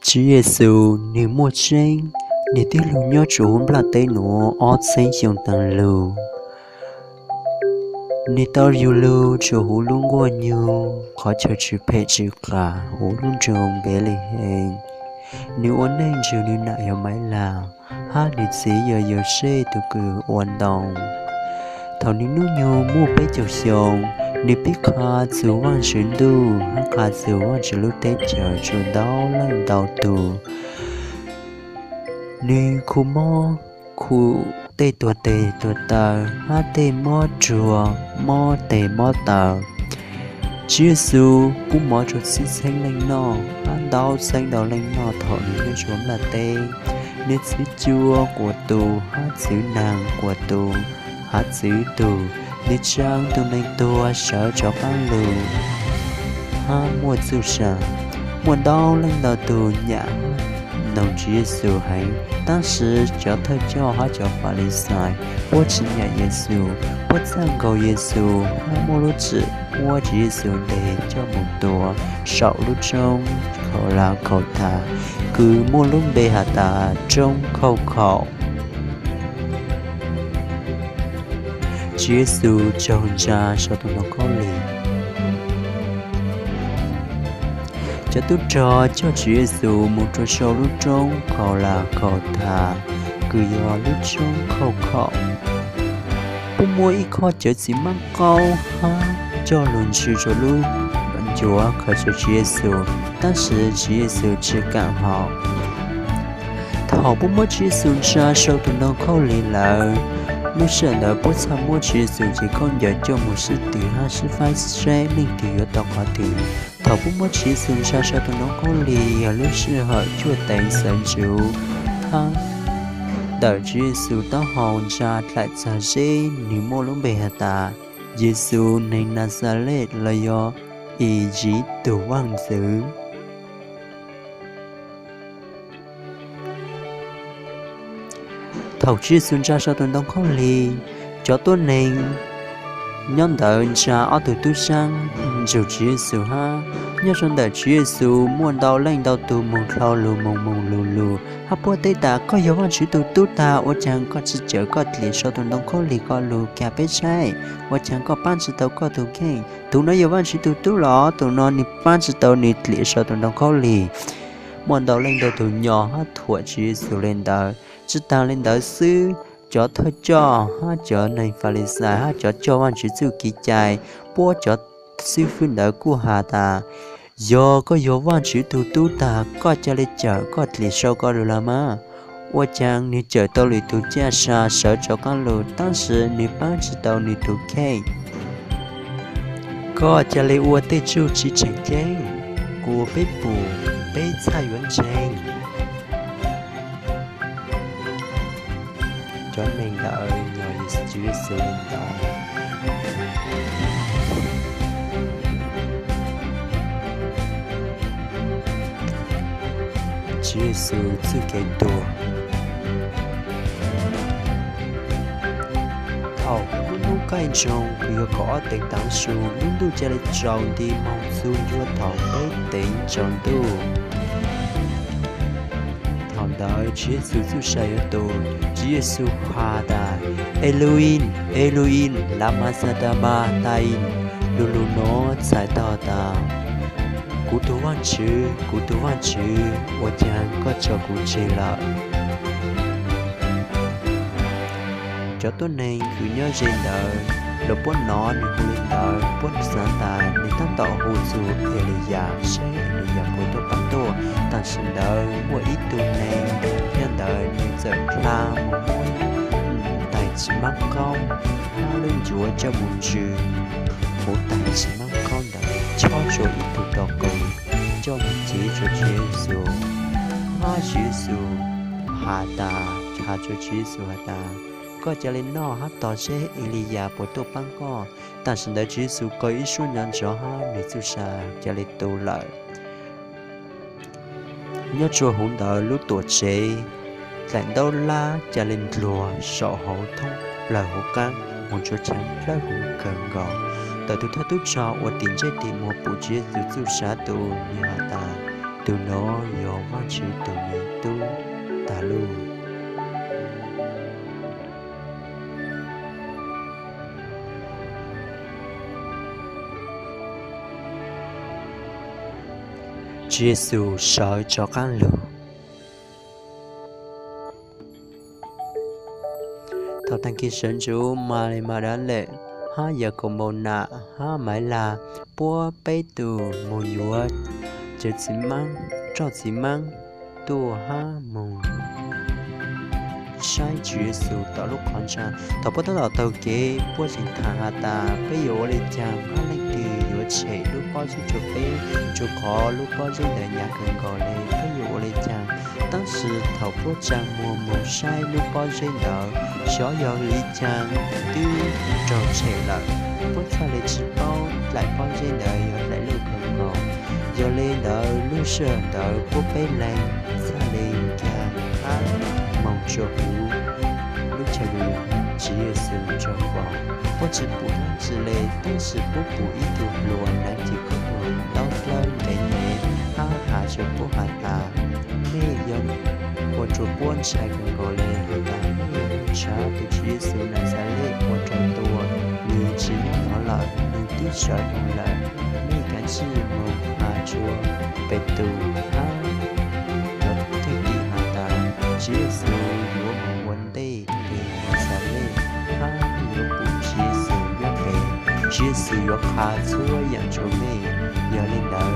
Tswv Yexus nwg muaj tseeb, nwg tib lug nyob rua huv nplaj teb nuav ob txheeb xyoo taag lug. Nwg tau yug lug rua huv lub nkuaj nyug qhov chaw tsw phem tsw qas huv lub nroog Npelehees. Nwg ua neej nrug nwg nam yog Maiv Lag hab nwg txiv yog Yauxej tug kws ua ntoo. Thaus nwg nub nyug muaj peb caug xyoo, nwg pib qha txug Vaajtswv ntuj hab qha txug Vaajtswv lub teb chaws rua ntau leej ntau tug. Nwg khu mob, khu tej tuag tes tuag taw hab tej mob ruag mob tes mob taw. Tswv Yexus pub mov rua txhiab txheeb leej noj hab ntau txheeb ntau leej noj thaus nwg nyob rua nplaj teb. Nwg txwv cua quas tu hab txwv naag quas tu, hab txwv tug, nwg tsaa tug neeg tuag sawv rov qaab lug hab muaj txuj sa. Muaj ntau leej ntau tug nyam noog Tswv Yexus heev, tab sis cov thawj coj hab cov Falixais puab tsi nyam Yexus, puab txhaj nkaus Yexus hab muaj lub txim muab Tswv Yexus ntes coj moog tua saum lub roob Khaulakhauthas kws muaj lub npe has tas roob khauj khaum. Tswv Yexus tsaug ntsa sau tus ntoo khaub lig. Cov tub rog coj Tswv Yexus moog rua sau lub roob Khaulakhauthas kws yog lub roob khauj khaum. Puab muab ib khob cawv txiv maab qaub hab coj lug ntsw rua lub ncuav khaws rua Tswv Yexus, tab sis Tswv Yexus tsi kaam haum. Thaus puab muab Tswv Yexus ntsa sau tus ntoo khaub lig lawm, lub sij hawm ntawd puab txhaj muab Tswv Yexus cev khaub ncaws coj moog sib twv hab sib faib seb leej twg yuav tau qhov twg. Thaus puab muab Tswv Yexus ntsa sau tus ntoo khaub lig yog lub sij hawm cuaj teev xeev ntsuv hab ntawm Tswv Yexus taub hau ntsa dlaim txog zeb, nwg muaj lub npe has tas Yexus neeg Naxales los yog Iziv tug vaaj ntxwv. Thaus Tswv Yexus ntsa sau tus ntoo khaub lig, cov tuab neeg nyob ntawd ntsa ob tug tub saab nrug Tswv Yexus hab. Nyob rua ntawm Tswv Yexus muaj ntau leej ntau tug moog dlhau lug moog moog lug lug hab puab teb tas, Koj yog Vaajtswv tug tub tag, ua caag koj tsi cawm koj dlim sau tus ntoo khaub lig ko lug kag peb saib? Ua caag koj paab tsi tau koj tug kheej? Tug no yog Vaajtswv tug tub los? Tug no nwg paab tsi tau nwg dlim sau tus ntoo khaub lig. Muaj ntau leej ntau tug nyo hab thuam Tswv Yexus le ntawd. Tsi taag le ntawd xwb, cov thawj coj hab cov neeg Falixais hab cov coj Vaajtswv txuj kev cai, puab cov xib fwb ntawd kuj has tas, Yog koj yog Vaajtswv tug tub tag, koj ca le cawm koj dlim sau ko lug los mas? Ua caag nwg cawm tau lwm tug caj sa sawv rov qaab lug, tab sis nwg paab tsi tau nwg tug kheej? Koj ca le ua tej txuj tsi tseem ceeb, kuas peb pum, peb txhaj yuav ntseeg. Cov neeg ntawd nyo Tswv Yexus le ntawd. Tswv Yexus txuj kev tuag. Thaus lub nub qaij nroog kws yog kaum ob teev tav su, lub ntuj ca le tsaus nti moog txug ncua thaus peb teev tsaus ntuj. Thaus ntawd Tswv Yexus txuj sa yuav tu, Tswv Yexus has tas, Eluim, Eluim, lamas xabaktainis? Lug lug nuav txhais tau tas, Kuv tug Vaajtswv, kuv tug Vaajtswv, ua caag koj tso kuv tseg lawm? Cov tuab neeg kws nyob ze ntawd, lawv puab nov nwg hu le ntawd, puab xaav tas nwg tab tom hu txug Eliyas seb Eliyas puas tuaj paab tuaj. Tam sim ntawd muaj ib tug neeg nyob ntawd, nwg txawm dlha moog muab tais tsis maab qaub hab lub ncuav coj moog ntsw huv tais tsis maab qaub ntawd, chob rua ib tug tog qws coj moog cev rua Tswv Yexus. Hab Tswv Yexus has tas, has rua Tswv Yexus has tas, Koj ca le noj hab tos seb Eliyas puas tuaj paab koj. Tam sim ntawd Tswv Yexus kaw ib suab ntov nrov hab nwg txuj sa ca le tu lawm. Nyob rua huv ntawd lub tuam tsev dlaim ntaub lab ca le ndluag saum hauv thoob plawg huv qaab moog rua tshav dlawb huv kawg nkaus. Tawm tug thawj tub rog uas tim ntsej tim muag pum Tswv Yexus txuj sa tu, nwg has tas, Tus no yog Vajtswv tus me tub tas lug. Tswv Yexus sawv rov qaab lug. Thaus taag kig sawv ntxuv, Mali Magdalem hab Yakaunpaus nam hab Maiv Lag puab peb tug moog yuav cawv txiv maab, roj txiv maab tuaj hab moog saib Tswv Yexus tom lub qhov ntsha. Thaus puab tab tom taug kev, puab tseem thaam has tas, peb yuav ua le caag hab leej twg yuav tshem lub pob zeb rua peb, rua qhov lub pob zeb ntawd nyav kawg nkaus le, peb yuav ua le caag? Tab sis thaus puab tsaa muag moog saib lub pob zeb ntawd xyov yog vim le caag twb raug tshem lawm, puab txhaj le tsi paub dlaim pob zeb ntawd yog dlaim lub kawg nkaus. Yog le ntawd lub sij hawm ntawd puab peb leeg txhaj le nkaag hab moog tsua huv lub chaw Tswv Yexus tsaug fos. Puab tsi pum dlaab tsi le, tab sis puab pum ib tug hluas hnav cwm khaub ncaws dlawb ntev ntev hab has rua puab has tas, mej yog ua rua puab ntshai kawg nkaus le has tas mej ntshaw tus Tswv Yexus Naxales ua rau tuag, nwg tsi nyob no lawm, nwg twb sawv moog lawm. Mej kaav tsij moog has rua Petus hab cov thwj tim has tas, Tswv Yexus yuav moog ua ntej peg Naxales hab yuav pum Tswv Yexus nyob pem. Tswv Yexus yuav qha txhua yaam rua mej. Yog le ntawd